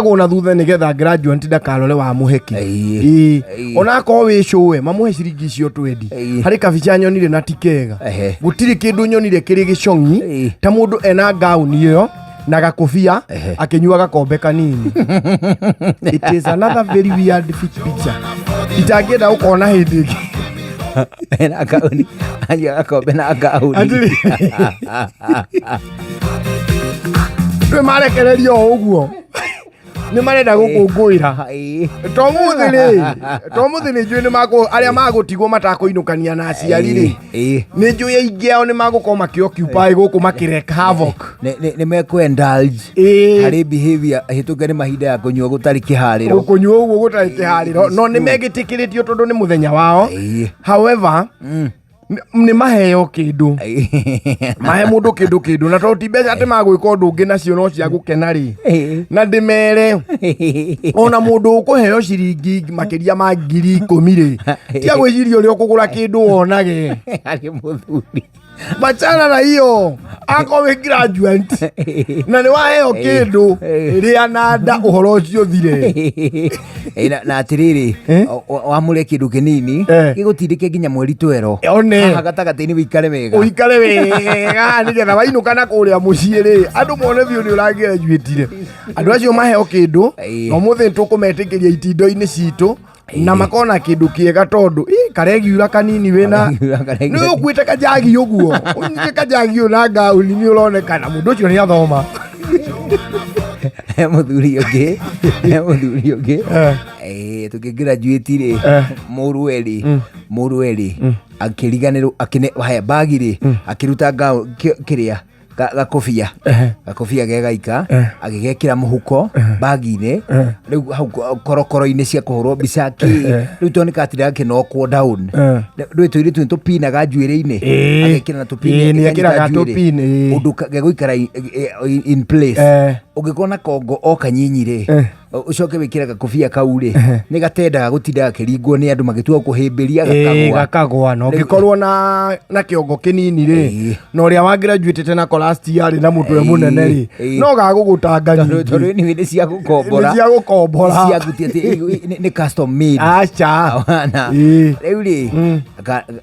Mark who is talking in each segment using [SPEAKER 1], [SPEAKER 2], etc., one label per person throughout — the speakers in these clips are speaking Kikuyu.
[SPEAKER 1] Na thutha nĩgetha graduate ndakarore wa mũheki.
[SPEAKER 2] Ĩĩ.
[SPEAKER 1] Ĩĩ.
[SPEAKER 2] Ĩĩ.
[SPEAKER 1] Onakorwo wĩ cũwe mamũhe ciringi icio twendi.
[SPEAKER 2] Ĩĩ.
[SPEAKER 1] Harĩ kabica nyonire na ti kega.
[SPEAKER 2] Ehe.
[SPEAKER 1] Gũtirĩ kĩndũ nyonire kĩrĩ gĩcong'i
[SPEAKER 2] Ĩĩ.
[SPEAKER 1] ta mũndũ ena ngauni ĩyo na gakũbia
[SPEAKER 2] Ehe.
[SPEAKER 1] akĩnyua gakombe kanini. It is another very weird picture itangĩenda gũkona hĩndĩ ĩngĩ.
[SPEAKER 2] Ena gauni, anyua gakombe na gauni.
[SPEAKER 1] Atĩrĩ. Ndwĩ marekererio o ũguo nĩ marenda gũkũngũĩra.
[SPEAKER 2] Ĩĩ.
[SPEAKER 1] To mũthĩ rĩ, to mũthĩ nĩ njũĩ nĩ makũ arĩa magũtigwo matakũinũkania na aciari rĩ,
[SPEAKER 2] Ĩĩ.
[SPEAKER 1] nĩ njũĩ aingĩ ao nĩ magũkorwo makĩoccupy gũkũ makĩrek havoc.
[SPEAKER 2] Nĩ mekũ-indulge
[SPEAKER 1] Ĩĩ.
[SPEAKER 2] harĩ behavior hĩtũke nĩ mahinda ya kũnyua gũtarĩ kĩharĩro.
[SPEAKER 1] Kũnyua ũguo gũtarĩ kĩharĩro, no nĩ megĩtĩkĩrĩtio tondũ nĩ mũthenya wao.
[SPEAKER 2] Ĩĩ.
[SPEAKER 1] However, nĩ maheo kĩndũ, mahe mũndũ kĩndũ kĩndũ, na tondũ ti mbeca atĩ magwĩka ũndũ ũngĩ nacio no cia gũkena rĩ, na ndĩmere ona mũndũ ũkũheo ciringi makĩria ma 10,000 rĩ, tia gwĩciria ũrĩa ũkũgũra kĩndũ wonage.
[SPEAKER 2] Harĩ mũthuri.
[SPEAKER 1] Machana na hiyo, akorwo wĩ graduate na nĩ waheo kĩndũ, rĩa na nda ũhoro ũcio ũthire.
[SPEAKER 2] Ĩ, na atĩrĩrĩ,
[SPEAKER 1] Eh?
[SPEAKER 2] wamũre kĩndũ kĩnini
[SPEAKER 1] Eh.
[SPEAKER 2] gĩgũtindĩke nginya mweri twero
[SPEAKER 1] One.
[SPEAKER 2] haha gatagatĩ-inĩ wĩikare wega.
[SPEAKER 1] Ũikare wega nĩgetha wainũka na kũrĩa mũciĩ rĩ, andũ mone biũ nĩ ũragraduatire. Andũ acio maheo kĩndũ,
[SPEAKER 2] Ĩĩ.
[SPEAKER 1] na ũmũthĩ nĩtũkũmetĩkĩria itindo-inĩ citũ na makona kĩndũ kĩega tondũ ĩ, karegiura kanini wĩna
[SPEAKER 2] Karegiura, karegiura.
[SPEAKER 1] nĩ ũkuĩte kajagi ũguo, ũnyite kajagi ũyũ na ngauni, nĩ ũronekana mũndũ ũcio nĩ athoma.
[SPEAKER 2] He mũthuri ũngĩ, he mũthuri ũngĩ.
[SPEAKER 1] Eh.
[SPEAKER 2] Eh, tũkĩgraduate rĩ,
[SPEAKER 1] Eh.
[SPEAKER 2] mũrũwe rĩ, mũrũwe rĩ akĩriganĩrwo akĩne haya bagi rĩ, akĩruta ngao kĩrĩa gakobia, gakobia gegaika, agĩgekĩra mũhuko bagi-inĩ rĩu hau korokoro-inĩ cia kũhũrwo mbica kĩ rĩu tondũ nĩkatindaga gakĩnokwo down. Ndũĩ tũirĩtu nĩ tũpinaga njuĩrĩ-inĩ.
[SPEAKER 1] Ĩĩ.
[SPEAKER 2] Agekĩra na tũpini,
[SPEAKER 1] Ĩĩ, nĩ
[SPEAKER 2] ĩkanyita
[SPEAKER 1] ekĩraga
[SPEAKER 2] njuĩrĩ.
[SPEAKER 1] tũpini, ĩĩ.
[SPEAKER 2] Ũndũ gegũikara in place.
[SPEAKER 1] Eh.
[SPEAKER 2] Ũngĩkorwo na kongo o kanyinyi rĩ,
[SPEAKER 1] Eh.
[SPEAKER 2] ũcoke wĩkĩre gakobia kau rĩ, nĩ gatendaga gũtinda gakĩringwo nĩ andũ magĩtua kũhĩmbĩria,
[SPEAKER 1] Ĩĩ,
[SPEAKER 2] gakagwa.
[SPEAKER 1] gakagwa. Na ũngĩkorwo na kĩongo kĩnini rĩ,
[SPEAKER 2] Ĩĩ.
[SPEAKER 1] na ũrĩa wa graduatĩte na last year rĩ na mũtwe
[SPEAKER 2] Ĩĩ,
[SPEAKER 1] mũnene rĩ,
[SPEAKER 2] ĩĩ.
[SPEAKER 1] no gagũgũtanga.
[SPEAKER 2] Tondũ
[SPEAKER 1] Nyingĩ
[SPEAKER 2] anyway nĩ cia gũkombora.
[SPEAKER 1] Nĩ cia gũkombora.
[SPEAKER 2] Nĩ cia guti atĩ nĩ custom made.
[SPEAKER 1] Aca.
[SPEAKER 2] Wana.
[SPEAKER 1] Ĩĩ.
[SPEAKER 2] Rĩu rĩ,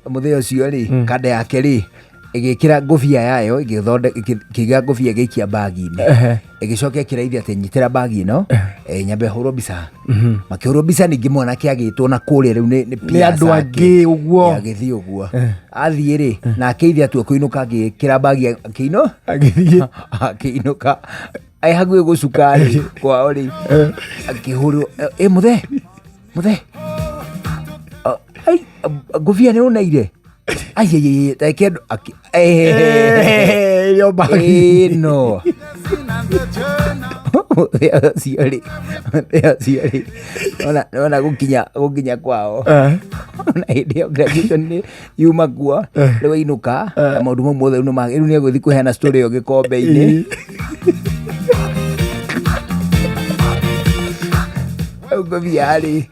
[SPEAKER 2] mũthenya ũcio rĩ, kanda yake rĩ ĩgĩkĩra ngũbia yayo, ĩkĩiga ngũbia, ĩgĩikia bagi-inĩ.
[SPEAKER 1] Ehe.
[SPEAKER 2] Ĩgĩcoka ĩkĩra ithe atĩ nyitĩra bagi ĩno, nyambe hũrwo mbica. Makĩhũrwo mbica, ningĩ mwanake agĩtwo na kũrĩa rĩu nĩ
[SPEAKER 1] Nĩ
[SPEAKER 2] peers
[SPEAKER 1] andũ
[SPEAKER 2] ake.
[SPEAKER 1] angĩ ũguo.
[SPEAKER 2] Ĩ, agĩthiĩ ũguo, athiĩ rĩ, nake ithe atua kũinũka, agĩkĩra bagi akĩino
[SPEAKER 1] Agĩthiĩ.
[SPEAKER 2] Akĩinũka, ai hakuhĩ gũcuka rĩ kwao rĩ, akĩhũrwo, ĩ mũthee, mũthee, ai ngũbia nĩ ũneire, ai ai ai, reke andũ
[SPEAKER 1] Eh, ĩyo bagi.
[SPEAKER 2] Ĩno mũthee ũcio rĩ, mũthee ũcio rĩ, ona gũkinya kwao, ona hĩndĩ ĩyo graduation nĩ yuma kuo rĩu ainũka na maũndũ mau mothe rĩu rĩu nĩ egũthiĩ kũheana story ĩyo gĩkombe-inĩ. Rĩu ngũbia rĩ,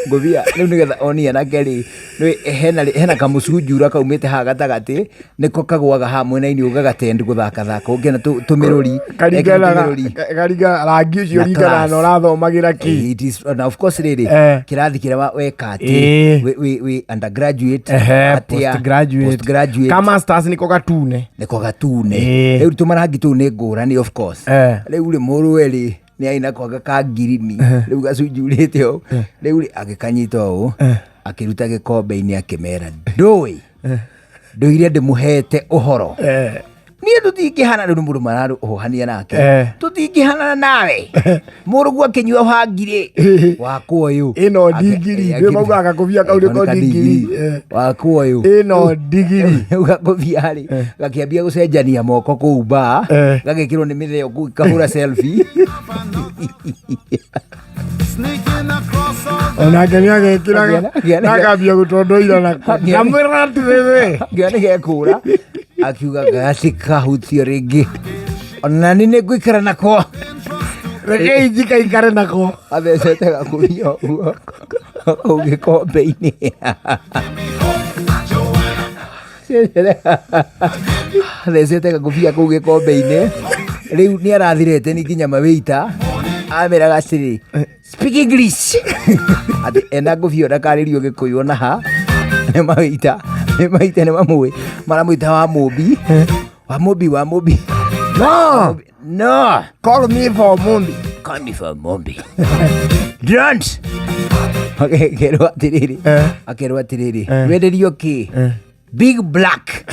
[SPEAKER 2] ngũbia rĩu nĩgetha onie anake rĩ, nĩ hena kamũcunjura kaumĩte haha gatagatĩ, nĩko kagwaga haha mwena-inĩ ũyũ, gagatendi gũthakathaka ũngĩona tũmĩrũri ekĩra
[SPEAKER 1] Karinganaga
[SPEAKER 2] tũmĩrũri.
[SPEAKER 1] karinga rangi ũcio
[SPEAKER 2] Na
[SPEAKER 1] ringanaga
[SPEAKER 2] class.
[SPEAKER 1] na ũrathomagĩra kĩ.
[SPEAKER 2] It is, na of course rĩrĩ,
[SPEAKER 1] Eh.
[SPEAKER 2] kĩrathi kĩrĩa weka atĩ
[SPEAKER 1] Ĩĩ.
[SPEAKER 2] wĩ undergraduate
[SPEAKER 1] Ehe,
[SPEAKER 2] atĩa,
[SPEAKER 1] postgraduate.
[SPEAKER 2] postgraduate.
[SPEAKER 1] Ka masters nĩko gatune.
[SPEAKER 2] Nĩko gatune.
[SPEAKER 1] Ĩĩ.
[SPEAKER 2] Rĩu tũmarangi tũu nĩ ngũrani, of course.
[SPEAKER 1] Eh.
[SPEAKER 2] Rĩu rĩ, mũrũwe rĩ nĩ aina kwaga ka ngirini, rĩu gacunjurĩte ũũ, rĩu rĩ agĩkanyita ũũ, akĩruta gĩkombe-inĩ, akĩmera, ndũĩ ndũire ndĩmũhete ũhoro.
[SPEAKER 1] Eh.
[SPEAKER 2] Niĩ tũtingĩhana, rĩu nĩ mũndũ mararũhania nake.
[SPEAKER 1] Eh.
[SPEAKER 2] Tũtingĩhanana nawe, mũrũguo akĩnyua bangirĩ wakwa ũyũ.
[SPEAKER 1] Ĩno ndigiri, nĩ maugaga gakũbia kau nĩko ndigiri. Eh.
[SPEAKER 2] Wakwa ũyũ.
[SPEAKER 1] Ĩno ndigiri.
[SPEAKER 2] Rĩu gakũbia rĩ gakĩambia gũcenjania moko kũu mbaa.
[SPEAKER 1] Eh.
[SPEAKER 2] Gagĩkĩrwo nĩ mĩtheo kũu kahũra selfie.
[SPEAKER 1] Onake nĩ agekĩraga na akambia gũtondoira nako. Namwĩra atĩrĩrĩ.
[SPEAKER 2] Ngĩona nĩ gekũra, akiuga gatikahutio rĩngĩ, ona nĩ ngũikara nako.
[SPEAKER 1] Rekei njikaikare nako.
[SPEAKER 2] Athecete gakũbia ũguo kũu gĩkombe-inĩ, athecete gakũbia kũu gĩkombe-inĩ, rĩu nĩ arathirete nĩ nginya mawĩita. Ameraga atĩrĩ, "Speak English." Atĩ ena ngũbia ndakarĩrio Gĩkũyũ ona ha. Nĩ maita, nĩ maita nĩ mamũĩ. Maramwĩta wa Mũmbi. Wa Mũmbi, wa Mũmbi.
[SPEAKER 1] No.
[SPEAKER 2] No.
[SPEAKER 1] Call me for Mumbi.
[SPEAKER 2] Call me for Mumbi. Don't. Akerwo atĩrĩrĩ. Akerwo atĩrĩrĩ. Wenderio kĩ? Big Black.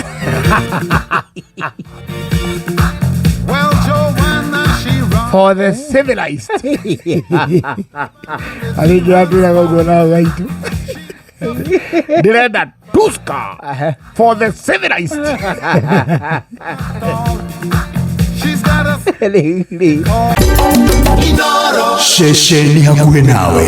[SPEAKER 3] Well, Joanna, she runs.
[SPEAKER 1] For the civilized. Arä ngä atwä ũguo nao gaitu. Ndĩrenda Tusker for the civilized.
[SPEAKER 3] She's got a
[SPEAKER 2] Rĩu rĩ.
[SPEAKER 4] Ceceni hakuhĩ nawe.